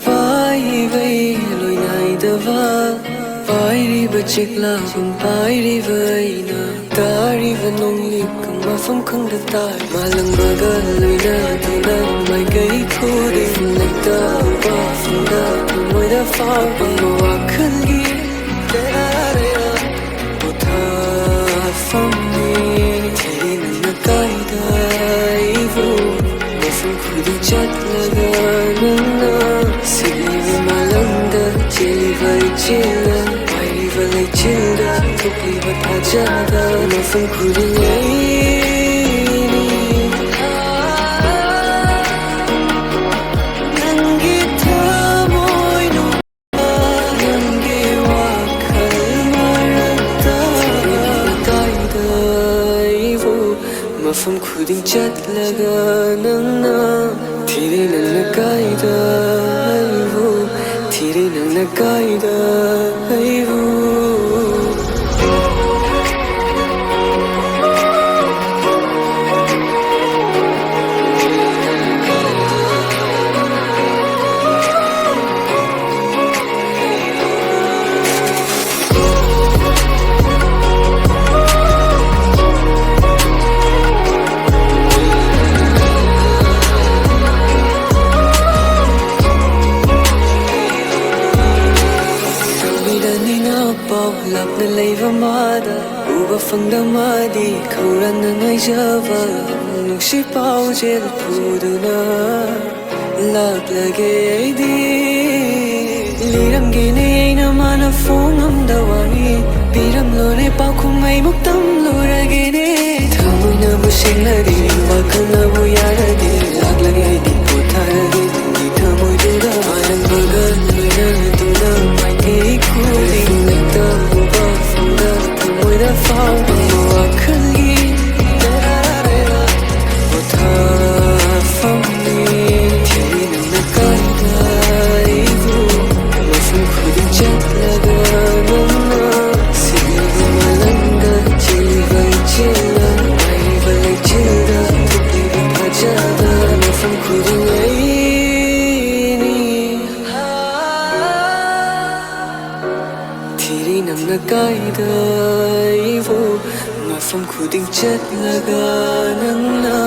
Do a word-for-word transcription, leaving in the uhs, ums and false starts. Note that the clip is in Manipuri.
ꯄꯥꯏꯕꯩ ꯂꯣꯏꯅꯥꯏꯗꯕ, ꯄꯥꯏꯔꯤꯕ ꯆꯦꯛꯂꯥꯒꯨꯝ ꯄꯥꯏꯔꯤꯕ ꯑꯩꯅ, ꯇꯥꯔꯤꯕ ꯅꯣꯡꯂꯤꯛꯀ ꯃꯐꯝ ꯈꯪꯗ ꯇꯥꯏ꯫ ꯃꯥꯂꯪꯕꯒ ꯂꯣꯏꯅꯗꯨꯅ ꯃꯥꯏꯀꯩ ꯈꯨꯗꯤꯡ ꯂꯩꯇꯥꯕ ꯐꯪꯗ ꯊꯃꯣꯏꯗ ꯐꯥꯎꯕ ꯋꯥꯈꯜꯒꯤ ꯄꯣꯊꯥꯐꯝꯅꯤ꯫ ꯊꯤꯔꯤ ꯅꯪꯅ ꯀꯥꯏꯗ ꯑꯩꯕꯨ? ꯃꯐꯝ ꯈꯨꯗꯤꯡ ꯆꯠꯂꯒ ꯅꯪꯅ ꯁꯤꯠꯂꯤꯕ ꯃꯥꯂꯪꯗ ꯆꯦꯜꯂꯤꯕ ꯏꯆꯦꯜꯅ ꯄꯥꯏꯔꯤꯕ ꯂꯩꯆꯤꯜꯗ ꯊꯣꯛꯂꯤꯕ ꯊꯥꯖꯗ ꯃꯐꯝ ꯈꯨꯗꯤꯡ ꯑꯩꯅꯤ꯫ ꯅꯪꯒꯤ ꯊꯃꯣꯏꯅꯨꯡ ꯅꯪꯒꯤ ꯋꯥꯈꯜ ꯃꯔꯛꯇ ꯀꯥꯏꯗ ꯑꯩꯕꯨ? ꯃꯐꯝ ꯈꯨꯗꯤꯡ ꯆꯠꯂꯒ ꯅꯪꯅ ꯊꯤꯔꯤ ꯅꯪꯅ ꯀꯥꯏꯗ ꯑꯩꯕꯨ? ꯊꯤꯔꯤ ꯅꯪꯅ ꯀꯥꯏꯗ ꯑꯩꯕꯨ? ꯂꯝꯕꯤꯗꯅꯤꯅ ꯄꯥꯎ ꯂꯥꯞꯅ ꯂꯩꯕ ꯃꯥꯗ ꯎꯕ ꯐꯪꯗ ꯃꯥꯗꯤ ꯈꯧꯔꯥꯡꯅ ꯉꯥꯏꯖꯕ ꯅꯨꯡꯁꯤ ꯄꯥꯎꯖꯦꯜ ꯄꯨꯗꯨꯅ ꯂꯥꯛꯂꯒꯦ ꯑꯩꯗꯤ꯫ ꯂꯤꯔꯝꯒꯦꯅꯦ ꯑꯩꯅ ꯃꯥꯅ ꯐꯣꯡꯉꯝꯗ ꯋꯥꯔꯤ ꯄꯤꯔꯝꯂꯣꯅꯦ ꯄꯥꯎꯈꯨꯝ ꯑꯩꯃꯨꯛ ꯇꯝꯂꯨꯔꯒꯦꯅꯦ꯫ ꯊꯃꯣꯏꯅꯕꯨ ꯁꯦꯡꯂꯗꯤ ꯋꯥꯈꯜꯅꯕꯨ ꯌꯥꯔꯗꯤ ꯂꯥꯛꯂꯒꯦ ꯑꯩꯗꯤ ꯄꯣꯊꯥꯔꯒꯦ ꯅꯪꯒꯤ ꯊꯃꯣꯏꯗꯨꯗ꯫ ꯃꯥꯂꯪꯕꯒ ꯂꯣꯏꯅꯗꯨꯅ ꯃꯥꯏꯀꯩ ꯈꯨꯗꯤꯡ ꯂꯩꯇꯥꯕ ꯐꯪꯗ ꯊꯃꯣꯏꯗ ꯐꯥꯎꯕ ꯋꯥꯈꯜꯒꯤ ꯄꯣꯊꯥꯐꯝꯅꯤ꯫ ꯊꯤꯔꯤ ꯅꯪꯅ ꯀꯥꯏꯗ ꯑꯩꯕꯨ? ꯃꯐꯝ ꯈꯨꯗꯤꯡ ꯆꯠꯂꯒ ꯅꯪꯅ ꯁꯤꯠꯂꯤꯕ ꯃꯥꯂꯪꯗ ꯆꯦꯜꯂꯤꯕ ꯏꯆꯦꯜꯅ ꯄꯥꯏꯔꯤꯕ ꯂꯩꯆꯤꯜꯗ ꯊꯣꯛꯂꯤꯕ ꯊꯥꯖꯕ ꯀꯥꯏꯗ ꯑꯩꯕꯨ ꯃꯐꯝ ꯈꯨꯗꯤꯡ ꯆꯠꯂꯒ ꯅꯪꯅ